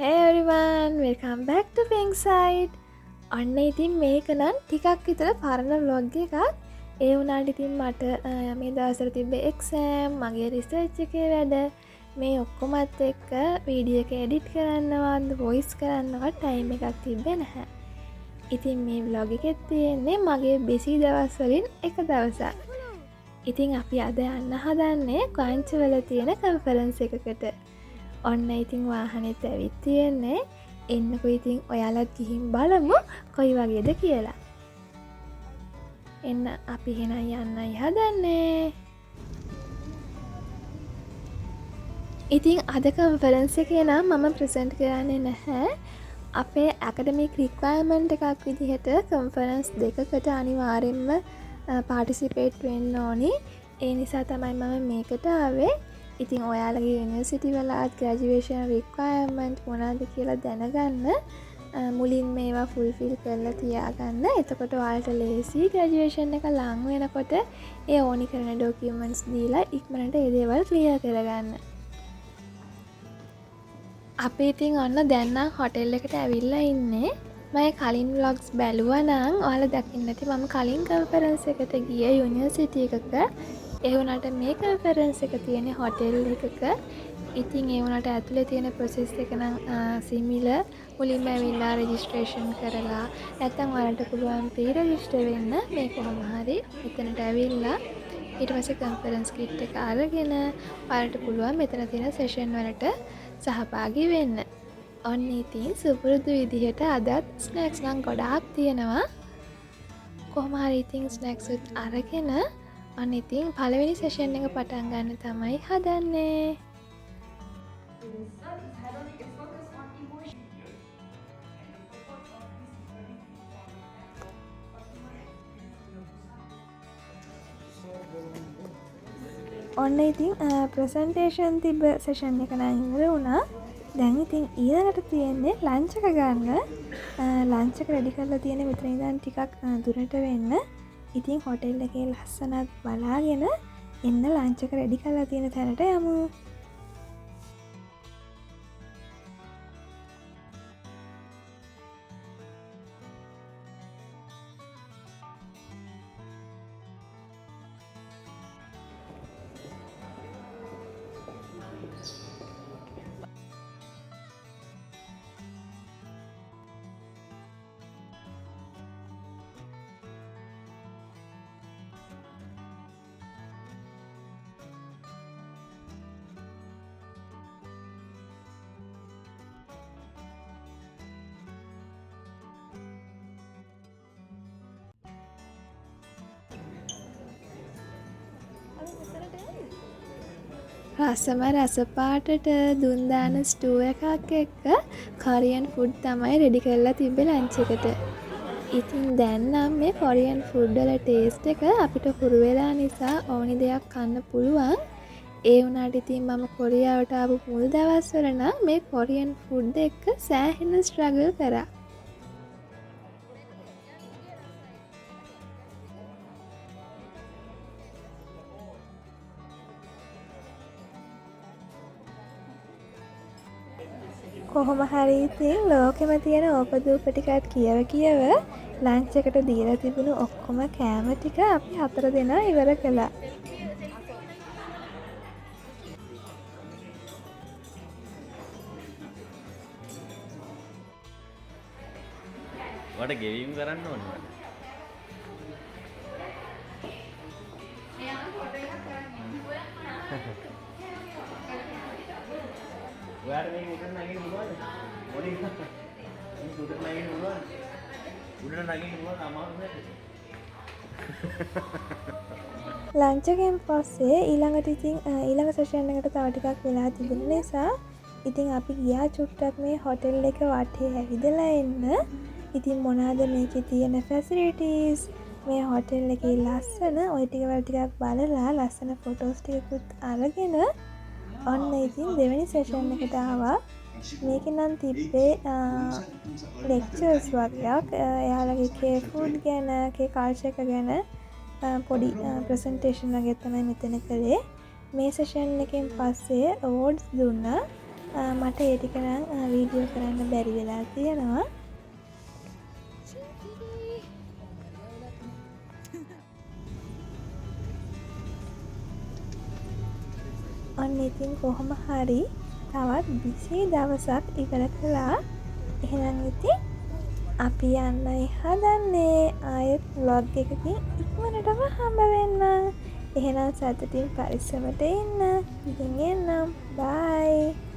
Hey everyone, welcome back to Pink Side. ඔන්න ඉතින් මේක නම් ටිකක් විතර පරණ vlog එකක්. ඒ වුණාට ඉතින් මට මේ දවස්වල තිබ්බ එක්සෑම්, මගේ රිසර්ච් එකේ වැඩ, මේ ඔක්කොමත් එක්ක වීඩියෝ එක එඩිට් කරන්නවත්, වොයිස් කරන්නවත් ටයිම් එකක් තිබ්බේ නැහැ. ඉතින් මේ vlog එකෙත් තියෙන්නේ මගේ බිසි දවස් වලින් එක දවසක්. ඉතින් අපි අද යන්න හදන්නේ ක්වංචවල තියෙන කන්ෆරන්ස් එකකට. ඔන්න ඉතින් වාහනේත් ඇවිත් තියෙන්නේ. එන්නකෝ ඉතින් ඔයාලත් ගිහින් බලමු කොයි වගේද කියලා. එන්න අපි එහෙනම් යන්නයි හදන්නේ. ඉතින් අද කන්ෆරන්ස් එකේ නම් මම ප්‍රසන්ට් කරන්නේ නැහැ. අපේ ඇකඩමික් රික්වයර්මන්ට් එකක් විදිහට කන්ෆරන්ස් දෙකකට අනිවාර්යෙන්ම පාටිසිපේට් වෙන්න ඕනි. ඒ නිසා තමයි මම මේකට ආවේ. ඉතින් ඔයාලගේ යුනිවර්සිටි වලත් ග්‍රැජුවේෂන් රික්වයර්මන්ට් මොනවද කියලා දැනගන්න මුලින් මේවා ෆුල්ෆිල් කරලා තියාගන්න. එතකොට ඔයාලට ලේසි ග්‍රැජුවේෂන් එක ලං වෙනකොට ඒ ඕනි කරන ඩොකියුමන්ට්ස් දීලා ඉක්මනට ඒ දේවල් ක්ලියර් කරගන්න. අපි ඉතින් ඔන්න දැන් නම් හොටෙල් එකට ඇවිල්ලා ඉන්නේ. මම කලින් ව්ලොග්ස් බැලුවා නම් ඔයාලා දකින්න ඇති මම කලින් කන්ෆරන්ස් එකට ගිය යුනිවර්සිටි එකක. ඒ වුණාට මේ කන්ෆරන්ස් එක තියෙන්නේ හොටෙල් එකක. ඉතින් ඒ වුණාට ඇතුලේ තියෙන ප්‍රොසෙස් එක නම් සිමිලර්. මුලින්ම ඇවිල්ලා රෙජිස්ට්‍රේෂන් කරලා නැත්නම් ඔයාලට පුළුවන් ප්‍රී රෙජිස්ටර් වෙන්න. මේ කොහොම හරි මෙතනට ඇවිල්ලා ඊට පස්සේ කන්ෆරන්ස් කිට් එක අරගෙන ඔයාලට පුළුවන් මෙතන තියෙන සෙෂන් වලට සහභාගී වෙන්න. ඔන්න ඉතින් සුපුරුදු විදිහට අදත් ස්නැක්ස් නම් ගොඩාක් තියෙනවා. කොහොම හරි ඉතින් ස්නැක්ස් උත් අරගෙන ඔන්න ඉතින් පළවෙනි සෙෂන් එක පටන් ගන්න තමයි හදන්නේ. ඔන්න ඉතින් ප්‍රසන්ටේෂන් තිබ්බ සෙෂන් එක නම් ඉවර වුණා. දැන් ඉතින් ඊළඟට තියෙන්නේ ලන්ච් එක ගන්න. ලන්ච් එක රෙඩි කරලා තියෙන්නේ මෙතන ඉඳන් ටිකක් දුරට වෙන්න. ඉතින් හොටෙල් එකේ ලස්සනත් බලාගෙන එන්න ලන්ච් එක රෙඩි කරලා තියෙන තැනට යමු. රසම රස පාටට දුන් දාන ස්ටූ එකක් එක්ක කොරියන් ෆුඩ් තමයි රෙඩි කරලා තිබ්බේ ලන්ච් එකට. ඉතින් දැන් නම් මේ කොරියන් ෆුඩ් වල ටේස්ට් එක අපිට හුරු වෙලා නිසා ඕනි දෙයක් කන්න පුළුවන්. ඒ වුණාට ඉතින් මම කොරියාවට ආපු මුල් දවස්වල නම් මේ කොරියන් ෆුඩ් එක්ක සෑහෙන ස්ට්‍රගල් කරා. කොහොම හරි ඉතින් ලෝකෙම තියෙන ඕපදූප ටිකත් කියව කියව ලන්ච් එකට දීලා තිබුණු ඔක්කොම කෑම ටික අපි හතර දෙනා ඉවර කළා. මට ගෙවීම් කරන්න ඕනේ මට. ඔයාට මේක උඩට නගින්න පුළුවන්ද? මොනින්? මේක උඩට නගින්න පුළුවන්ද? උඩට නගින්න පුළුවන් අමාරු නේද? ලන්ච් එකෙන් පස්සේ ඊළඟට ඉතින් ඊළඟ සෙෂන් එකට තව ටිකක් වෙලා තිබුණ නිසා ඉතින් අපි ගියා චුට්ටක් මේ හොටෙල් එක වටේ ඇවිදලා එන්න. ඉතින් මොනවාද මේකේ තියෙන ෆැසිලිටීස්, මේ හොටෙල් එකේ ලස්සන ඔය ටික වල ටිකක් බලලා ලස්සන ෆොටෝස් ටිකකුත් අරගෙන ඔන්න ඉතින් දෙවෙනි සෙෂන් එකට ආවා. මේකේ නම් තිබ්බේ ලෙක්චර්ස් වගේක්. එයාලගේ කේ ෆුඩ් ගැන, කේ කල්චර් එක ගැන පොඩි ප්‍රසන්ටේෂන් වගේ තමයි මෙතන කළේ. මේ සෙෂන් එකෙන් පස්සේ අවෝඩ්ස් දුන්නා. මට ඒ ටික නම් වීඩියෝ කරන්න බැරි වෙලා තියෙනවා. ඔන්න ඉතින් කොහොම හරි තවත් බිසි දවසක් ඉවර කළා. එහෙනම් ඉතින් අපි යන්නයි හදන්නේ. ආයෙත් ව්ලොග් එකකින් ඉක්මනටම හම්බ වෙන්න. එහෙනම් සතුටින් පරිස්සමට ඉන්න. ඉතින් එන්නම්. බයි.